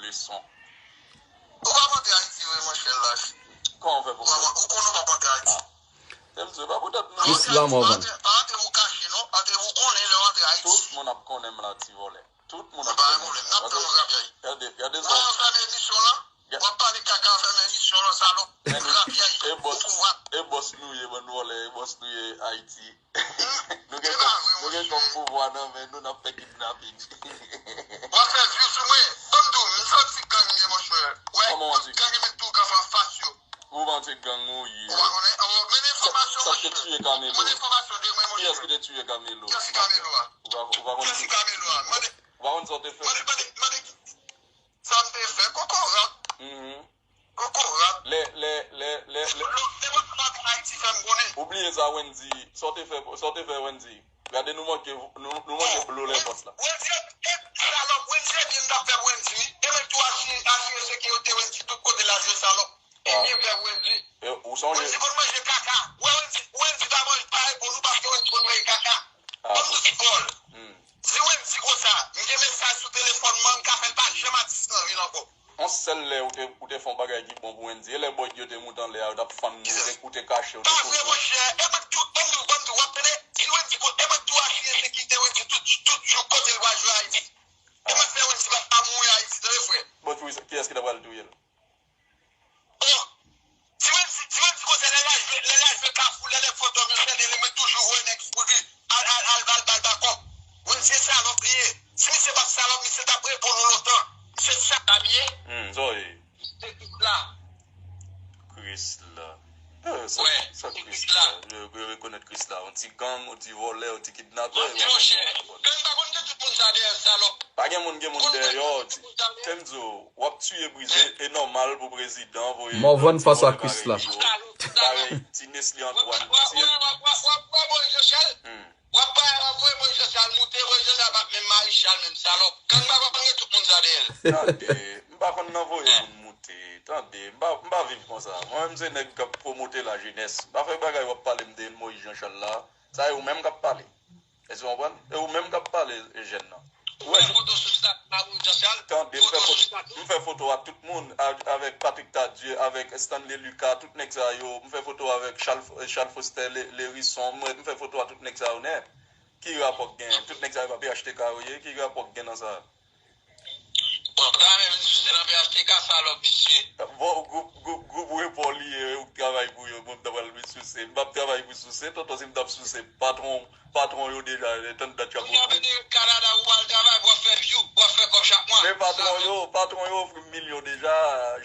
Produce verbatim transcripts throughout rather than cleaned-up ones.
leson. Ou p ap antre Ayiti vre, monchè, lach. Kòman w fè pou Ou p ap- ou konnen w p ap antre Ayiti. Ah. Tèm se pa poutèt nou. Chris la, Morvan. Pa antre, pa antre ou kache, non. Antre ou konnen lè w antre Ayiti. Tout moun ap konnen m la, ti vòlè. Tout moun ap konnen m la. N ap tann ou, rapyay. Gade, gade sa. Ou fèmen emisyon lan. W ap pale kaka, fèmen emisyon lan, salòp. Rapyay. E bòs, e bòs nou ye, bann vòlè, e bòs nou ye Ayiti. Nou gen kòm, nou gen kòm pouvwa nan men nou, n ap fè kidnaping. W ap fè view sou mwen. Ban m di w, m se yon ti gang m ye, monchè. Wè, tout gang yo met tou kan fè fas yo. Ou pa yon ti gang ou ye. Ou pa konnen? An, men enfòmasyon, monchè. Sa k te tiye Camelo? Ban m enfòmasyon de mwen, monchè. Kiyès ki te tiye Camelo? Kiyès ki Camelo a? Ou pa, ou pa konn Kiyès ki Camelo a? Mande, ou pa konn sa w te fè? Mande, mande, mande. Sa m te fè, kokorat. Mhm. Kokorat. Lè, lè, lè, lè, lè. Depi w antre Ayiti, fè m konnen. Ou bliye sa, Wendy. Sa w te fè, sa w te fè, Wendy. Gade, nou manke, nou, nou manke blo lè pòs la. Wendy, e, salòp, Wendy, e byen m t ap fè pou Wendy, wi. E mwen tou asire, asire sekirite Wendy tout kote l al jwe salòp. E byen m fè pou Wendy. E, ou sonje? Wendy konn manje kaka. Wè, Wendy, Wendy pa manje, pa reponn ou paske Wendy konn manje kaka. Ban m di ti Pòl. Hmm. Si Wendy konsa, m gen mesaj sou telefòn mwen, m ka fè l pa janm atis nan vi l ankò. On sèl lè ou te, ou te fè yon bagay ki bon pou Wendy, e lè bòy yo te moute anlè a, yo t ap fann nou, ou te, ou te kache, ou te kouri. Pa vre, monchè. E mwen tou, ban m di w, ban m di w, w ap tande? Di Wendy, e mwen tou asire sekirite Wendy tout, tout jou kote l pral jwe Ayiti. E mwen fè Wendy pa, pa mouri Ayiti, tande, frè. Bon, ki, kiyès ki ta pral touye l? Oh! Ti Wendy, ti Wendy konsa lè l al jwe, lè l al jwe Kafou, lè nèg fantòm yo sène li, mwen toujou voye nèg pou li. Al, al, al, al, al, al, bakò. Wendy se salòp li ye. Si misye pa t salòp, misye t ap reponn ou lontan. Misye salòp li ye. Hmm, sa w ye? Se Kris la. Kris la. Eh, sa, sa Kris la. Yo, yo rekonèt Kris la. Yon ti gang, yon ti vòlè, yon ti kidnapè. Mwen di, monchè, gang pa konn gen tout moun sa dèyè, salòp. Pa gen moun gen moun dèyè. Tèm di w, w ap tiye brize, e nòmal pou prezidan voye Morvan fas a Kris la. Parèy ti Nesly Antoine. W ap, w ap, w ap, w ap, w ap, w ap, Moïse Jean Charles. Hmm. W ap pa, w ap voye Moïse Jean Charles moute, Moïse Jean Charles pa t menm Maréchal menm, salòp. Gang pa konn gen tout moun sa dèyè l. Tande, m pa konn nan voye moun moute. Tande, m pa, m pa viv konsa. Mwen menm se nèg k ap pwomote lajenès. M pa fè bagay w ap pale m de Moïse Jean Charles la. Sa e ou menm k ap pale. Èske w konprann? E ou menm k ap pale, jèn nan. Ou wè, foto sou stat la, Moïse Jean Charles. Tande, m fè foto, m fè foto a tout moun, a, avèk Patrick Tardieu, avèk Stanley Lucas, tout nèg sa yo. M fè foto avèk Charles, Charles Foster, Le-, Lhérisson. Mwen, m fè foto a tout nèg sa yo nèt. Ki rapò k gen? Tout nèg sa yo pa P H T K yo ye? Ki rapò k gen nan sa? Bon, ta renmen vin souse nan P H T K, salòp visye. Bon, gwoup, gwoup, gwoup repò li ye, ou k travay pou yo, mwen m ta pral vin souse. M p ap travay pou souse, tonton, si m t ap souse, patwon, patwon yo deja, e tann dat y ap ofri. Kounye a, vini Kanada pou w al travay, pou w ap fè view, pou w ap fè kòb chak mwa. Men patwon yo, patwon yo ofri m milyon deja,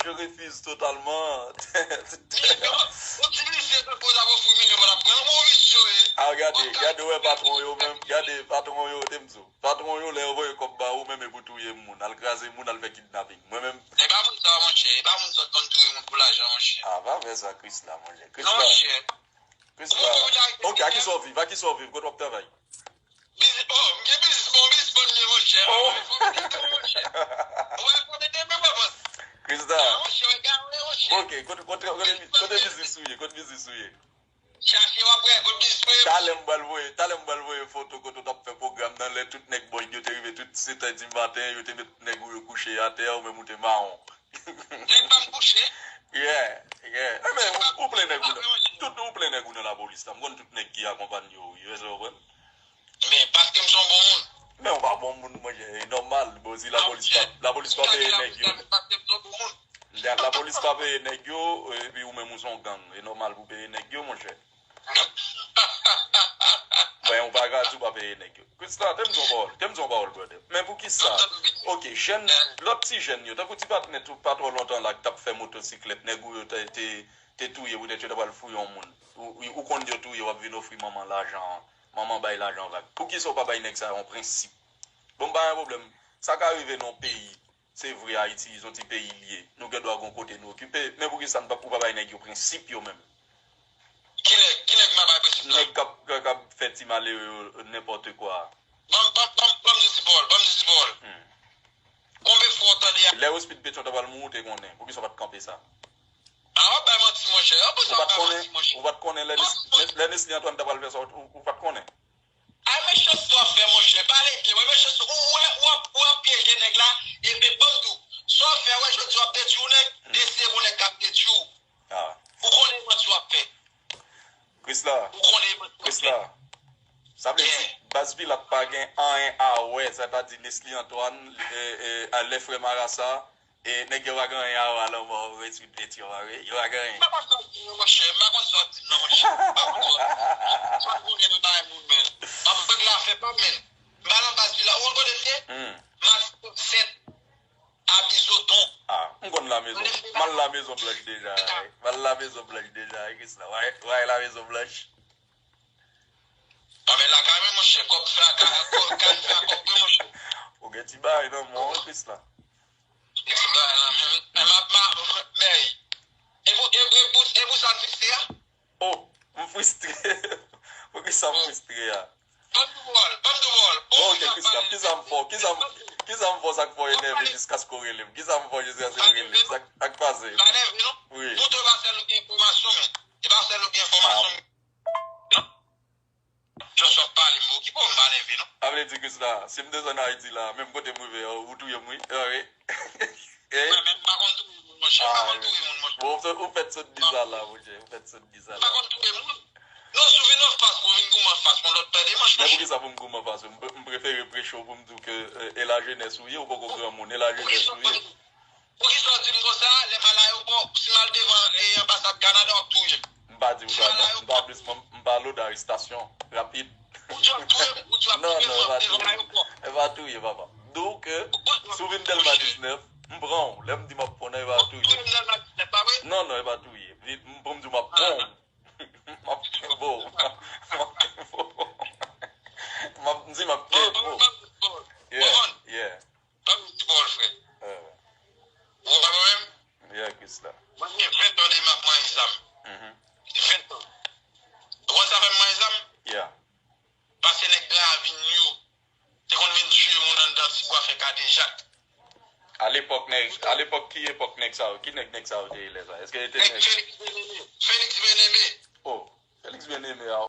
je refuse totalement. Milyon? Ou ti visye tankou w t ap ofri milyon, pa t ap pran yon bon visye, wi. A, gade, gade, wè patwon yo menm, gade, patwon yo, te m di w. Patwon yo, lè yo voye kòb ba ou, menm e pou touye moun, al kraze moun, al fè kidnaping. Mwen menm. E pa moun sa, monchè, e pa moun sa k konn touye moun pou lajan, monchè. A, pa fè sa Kris la, monchè. Kris la. Kris la. Ok, a kisa w viv? A kisa w viv? Kote w ap travay? Biznis, oh, m gen biznis, bon biznis, bon, monchè. Oh. Ou pa fòme de men, mwen, mwen. Kris la. Monchè, w egare, monchè. Ok, kote, kote, kote, kote biznis ou ye? Kote biznis ou ye? Chache w ap wè, kote biznis mwen ye. Talè m pral voye, talè m pral voye foto kote w t ap fè pwogram nan, lè tout nèg bòy yo te rive, tout sèt è di maten, yo te met nèg ou yo kouche atè, ou menm ou te mawon. Nèg pa m kouche. Yeah, yeah. Enben, ou, ou plen nèg ou nan, tout ou plen nèg ou nan lapolis la. M konn tout nèg ki akonpanye w, wi, èske w konprann? Men, paske m se yon bon moun. Men ou pa bon moun, monchè, e nòmal. Bon, si lapolis pa, lapolis pa peye nèg yo. Paske m se yon bon moun. La, lapolis pa peye nèg yo, epi ou menm ou se yon gang. E nòmal pou peye nèg yo, monchè. Ben, ou pa ka di w pa peye nèg yo. Krisla, te m di yon pawòl, te m di yon pawòl, brother. Men poukisa? Ok, jèn, lòt ti jèn yo, tankou ti patnè tou, pa twò lontan la, ki t ap fè motosiklèt, nèg ou yo te, te, te touye, poutèt yo ta pral fouye yon moun. Ou, ou, ou konn yo touye, w ap vin ofri manman lajan, manman bay lajan vag. Poukisa w pa bay nèg sa yo yon prensip? Bon, m pa gen pwoblèm. Sa ka rive nan yon peyi. Se vre, Ayiti, se yon ti peyi l ye. Nou gen dwa gon kote nou okipe. Men poukisa n pa, ou pa bay nèg yo prensip yo menm? Ki nèg, ki nèg m pa bay prensip la? Nèg k ap, k ap, k ap fè ti malere yo nenpòt kwa. Ban m, ban m, ban m, ban m di ti pawòl, ban m di ti pawòl. Hmm. Konbyen fwa w tande a? Lè Rospid Petyon ta pral mouri, ou te konnen. Poukisa w pa t kanpe sa? A, w ap bay manti, monchè. Ou pa t konnen, ou pa t konnen lè Nesly Antoine ta pral fè sa, ou, ou pa t konnen? Ay, mechanste w ap fè, monchè. Pale byen, wi, mechanste. Ou wè, ou ap, ou ap pyeje nèg la, e, e ban m di w, sa w ap fè, wè, jodi w ap detwi yon nèg, de se yon nèg k ap detwi w. Ou konnen manti w ap fè. Krisla. Ou konnen manti w ap fè. Krisla. Sa vle di, baz Pilat pa gen anyen a wè, sètadi Nesly Antoine, e, e, a lè frè Marasa, e nèg yo pa gen anyen a wè a lanmò Retweet Vetyon an, wi. Yo pa gen anyen. M pa konn sa w di non, monchè. M pa konn sa w di non, monchè. M pa konn sa w di. Sa w konnen nan bagay moun, men. M ap vag la fè pa, men. M pa nan baz Pilat. Ou konn kote m ye? Mati sèt. Abizoton. Ah, m konn Lamezon. M al Lamezon Blanch deja, wi. M al Lamezon Blanch deja, wi, Krisla. W al Lamezon Blanch. Pa men lakay mwen, monchè. Kòb fè a ka, kòb, kay fè a kòb, wi, monchè. Ou gen ti bagay nan men w, wi, Krisla. Gen ti bagay nan men, wi. Men, ma, ma, men, e pou, e, e pou, e pou sa n fikse a? Oh, m fristre. Poukisa m fristre a? Ban m tou pawòl, ban m tou pawòl. Bon, ok, Christophe, kisa m fè w? Kisa m, kisa m fè w sa k fè w enève jiskaske w rele m? Kisa m fè w jiskaske w rele m? Sa k, sa k pase? M pa nève, non. Wi. Poutan, e pa sèl ou gen enfòmasyon, men. E pa sèl ou gen enfòmasyon, men. Non. Josh ap pale, m okipe w, m pa nève, non. Sa vle di, Christophe, si m desann Ayiti la, menm kote m rive a, ou touye m, wi. Ah, wi. Mwen menm, m pa konn touye moun, monchè. M pa konn touye moun, monchè. Bon, ou fèt sot di sa la, monchè. Ou fèt sot di sa la. M pa konn touye moun. Non, si w vin anfas mwen, vin goumen anfas mwen, lòt pè de manch, monchè. Men poukisa pou m goumen anfas ou? M pre-, m prefere preche w pou m di w ke, e, e lajenès ou ye, ou poko granmoun, e lajenès ou ye. Poukisa w di m konsa? Lè m al ayewopò, si m al devan, e, anbasad Kanada, w ap touye m. M pa di w sa, non. M pa plis, m, m pale w de arestasyon rapid. Ou di w ap touye m, ou di w ap touye m, w ap devan ayewopò. Non, non, e pa touye. E pa touye, papa. Donk, e, si w vin Dèlma diznèf, m pran w. Lè m di m ap pran w, e pa touye. Ou touye m Dèlma diznèf, pa vre? Non, non, e pa touye. Vin, m, pou m di w m ap pran w. M ap kenbe w. M ap kenbe w. M ap, m di m ap kenbe w. Yeah, yeah. Ban m ti pawòl, frè. Ou wè mwen menm? Yeah, Christophe. Mwen gen ven tan depi m ap manyen zam. Ven tan. Ou konn sa fè m manyen zam? Yeah. Paske nèg Gran Ravin yo te konn vin tiye moun anndan Tibwa fè kadejak. Alepòk, nèg, alepòk, ki epòk nèg sa yo? Ki nèg, nèg sa yo te ye lè sa? Èske yo te nèg Félix Bien-Aimé. Félix Bien-Aimé. Oh, Félix Bien-Aimé a,